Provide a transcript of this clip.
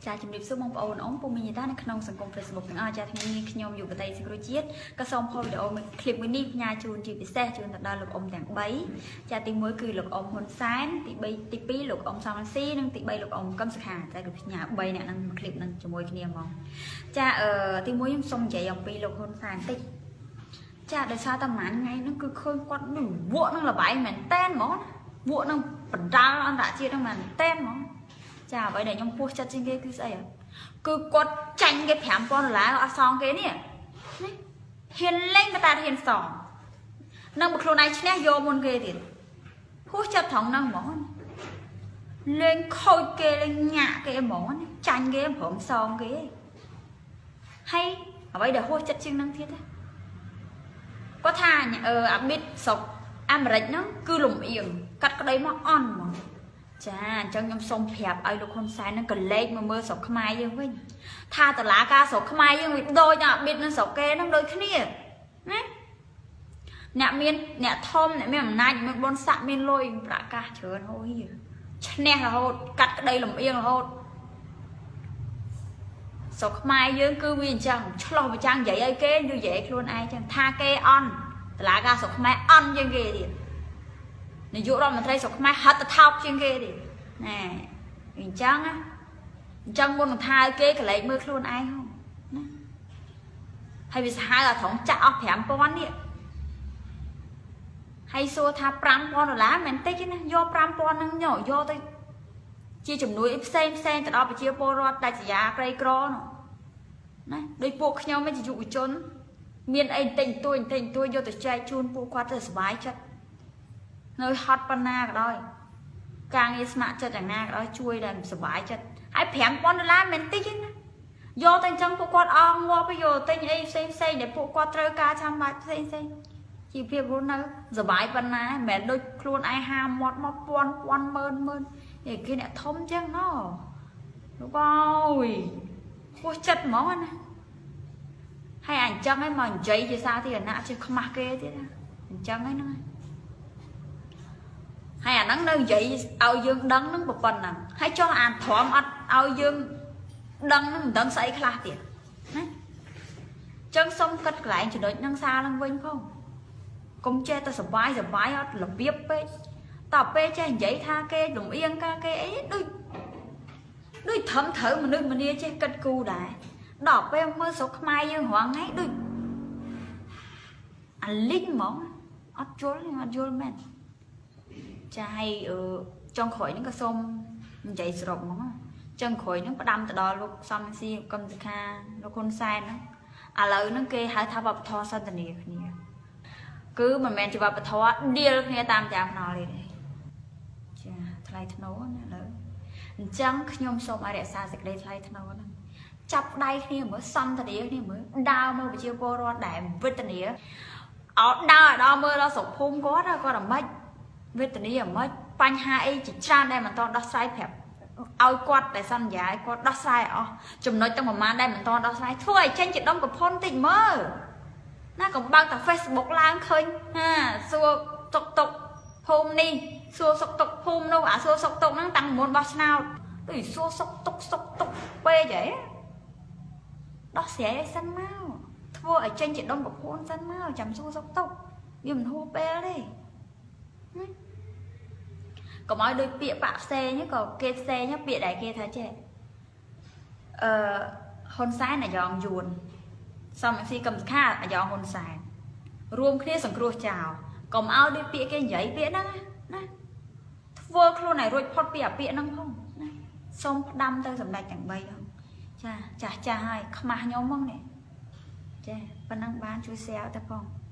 ចាជំរាបសួរបងប្អូនអ៊ំពូមីញតានៅក្នុងសង្គម Facebook ទាំងអស់។ចាថ្ងៃនេះខ្ញុំយុវតីសង្គ្រោះជាតិក៏សូមផុសវីដេអូមួយឃ្លីបមួយនេះផ្ញើជូនជាពិសេសជូនទៅដល់លោកអ៊ំទាំង3ចាទី1គឺលោកអ៊ំហ៊ុនសែនទី3ទី2លោកអ៊ំសំរងស៊ីនិងទី3លោកអ៊ំកឹមសុខា។ចាគឺផ្ញើ3អ្នកហ្នឹងមួយឃ្លីបហ្នឹងជាមួយគ្នាហ្មងចាអឺទី1ខ្ញុំសូមនិយាយអំពីលោកហ៊ុនសែនតិចចាដោយសារតែប្រហែលថ្ងៃហ្នឹងគឺឃើញគាត់នឹងវក់នឹងលបែងមែនតែនហ្មងវក់នឹងបណ្ដាលអន្តរជាតិហ្នឹងមែនតែនហ្មង ចាអ្វីដែលខ្ញុំពោះចិត្តជាងគេគឺស្អីហ៎គឺគាត់ចាញ់គេ5000ដុល្លារអត់សងគេនេះនេះហ៊ានលេងបតាហ៊ានសងនឹងបើខ្លួនឯងឈ្នះយកមុនគេទៀតហួសចិត្តត្រង់ហ្នឹងហ្មងលេងខូចគេលេងញាក់គេហ្មងចាញ់គេព្រមសងគេហើយអ្វីដែលហួសចិត្តជាងហ្នឹងទៀតគាត់ថាអឺអាប៊ីតស្រុកអាមេរិកហ្នឹងគឺលំអៀងកាត់ក្តីមកអន់ហ្មង ចាអញ្ចឹងខ្ញុំសូមប្រាប់ឲ្យលោកហ៊ុនសែននឹងកលេចមកមើលស្រុកខ្មែរយើងវិញថាតឡាការស្រុកខ្មែរយើងវាដូចអាប៊ីតនឹងស្រុកគេនឹងដូចគ្នាណាអ្នកមានអ្នកធំអ្នកមានអំណាចមានបុណ្យស័ក្តិមានលុយប្រាក់កាសច្រើនហូយឈ្នះរហូតកាត់ក្តីលំអៀងរហូតស្រុកខ្មែរយើងគឺវាអញ្ចឹងឆ្លោះប្រចាំងនិយាយឲ្យគេឬនិយាយឲ្យខ្លួនឯងចឹងថាគេអន់តឡាការស្រុកខ្មែរអន់ជាងគេទៀតនាយករដ្ឋមន្ត្រីស្រុកខ្មែរហិតទៅថោកជាងគេទៀតណែអញ្ចឹងណាអញ្ចឹងមុននឹងថាឲ្យគេកលែកមើលខ្លួនឯងហងណាហើយវាសាហាវអាត្រង់ចាក់អស់5000នេះហើយសួរថា5000ដុល្លារមិនតិចទេណាយក5000ហ្នឹងយកទៅជាជំនួយផ្សេងផ្សេងទៅដល់ប្រជាពលរដ្ឋដាច់ស្រយាលក្រីក្រនោះណាដូចពួកខ្ញុំជាយុវជន មានអីបន្តិចបន្តួចបន្តិចបន្តួចយកទៅចែកជូនពួកគាត់ទៅសុបាយចិត្តនៅហត់ប៉ុណ្ណាក៏ដោយការងារស្ម័គ្រចិត្តយ៉ាងណាក៏ដោយជួយដល់សុបាយចិត្តហើយ5000ដុល្លារមិនតិចទេណាយកទៅអញ្ចឹងពួកគាត់អងងាប់ទៅយកទិញអីផ្សេងផ្សេងដែលពួកគាត់ត្រូវការចាំបាច់ផ្សេងផ្សេងជីវភាពរស់នៅសុបាយប៉ុណ្ណាមិនមែនដូចខ្លួនឯងហាមាត់មកពាន់ពាន់ម៉ឺនម៉ឺនឯគេអ្នកធំអញ្ចឹងណោលោកអើយហួសចិត្តហ្មងណាហើយអញ្ចឹងឯងមកនិយាយជាសាធារណៈជាខ្មាស់គេទៀតណាអញ្ចឹងឯហ្នឹងហើយអាហ្នឹងនៅនិយាយឲ្យយើងដឹងហ្នឹងប៉ុណ្ណឹងហើយចុះអាធំអត់ឲ្យយើងដឹងហ្នឹងមិនដឹងស្អីខ្លះទៀតណាចឹងសុំគិតកន្លែងចំណុចហ្នឹងសារឡើងវិញផងកុំចេះតែសបាយសបាយអត់របៀបពេកតើពេលចេះនិយាយថាគេលំអៀងការគេអីដូចដូចត្រឹមត្រូវមនុស្សម្នាចេះគិតគូរដែរដល់ពេលមើលស្រុកខ្មែរយើងរងថ្ងៃដូចអាលីងហ្មងអត់យល់អត់យល់មែនចាហើយចុងក្រោយហ្នឹងក៏សូមនិយាយសរុបហ្មងចុងក្រោយហ្នឹងផ្ដាំទៅដល់លោកសំរងស៊ីកឹមសុខាលោកហ៊ុនសែនហ្នឹងឥឡូវហ្នឹងគេហៅថាវប្បធម៌សន្ទនាគ្នាគឺមិនមែនជាវប្បធម៌ដៀលគ្នាតាមចាំខ្នល់ទេចាថ្លៃថ្នូរណាឥឡូវអញ្ចឹងខ្ញុំសូមឲ្យរក្សាសេចក្តីថ្លៃថ្នូរហ្នឹងចាប់ដៃគ្នាមើលសន្ទនាគ្នាមើលដើរមើលប្រជាពលរដ្ឋដែលវេទនាអត់ដើរឲ្យដល់មើលដល់ស្រុកភូមិគាត់គាត់អាម៉េចវេទនាអាម៉េចបញ្ហាអីជាច្រើនដែលមិនតដោះស្រាយប្រាប់ឲ្យគាត់តែសន្យាឲ្យគាត់ដោះស្រាយអស់ចំណុចទាំងប្រមាណដែលមិនតដោះស្រាយធ្វើឲ្យចេញជាដុំកពុនតិចមើលណាកុំបើកតែ Facebook ឡើងឃើញហាសួរតុកតុកភូមិនេះសួរសុកតុកភូមិនោះអាសួរសុកតុកហ្នឹងតាំងមុនបោះឆ្នោតដូចសួរសុកតុកសុកតុកពេកហីដោះស្រាយឲ្យសិនមកធ្វើឲ្យចេញជាដុំកពុនសិនមកចាំសួរសុកតុកវាមិនហួសពេលទេកុំឲ្យដូចពាក្យបាក់ផ្សេងក៏គេផ្សេងពាក្យដែលគេថាចេះអឺហ៊ុនសែនអាយ៉ងយួនសំរងស៊ីកឹមសុខាអាយ៉ងហ៊ុនសែនរួមគ្នាសង្គ្រោះចោលកុំឲ្យដូចពាក្យគេនិយាយពាក្យហ្នឹងណាធ្វើខ្លួនឲ្យរួចផុតពីអាពាក្យហ្នឹងផងណាសូមផ្ដាំទៅសម្ដេចទាំង3ហ្នឹងចាចាស់ចាស់ហើយខ្មាស់ខ្ញុំហ្មងនេះចាប៉ុណ្ណឹងបានជួយ share ទៅផង។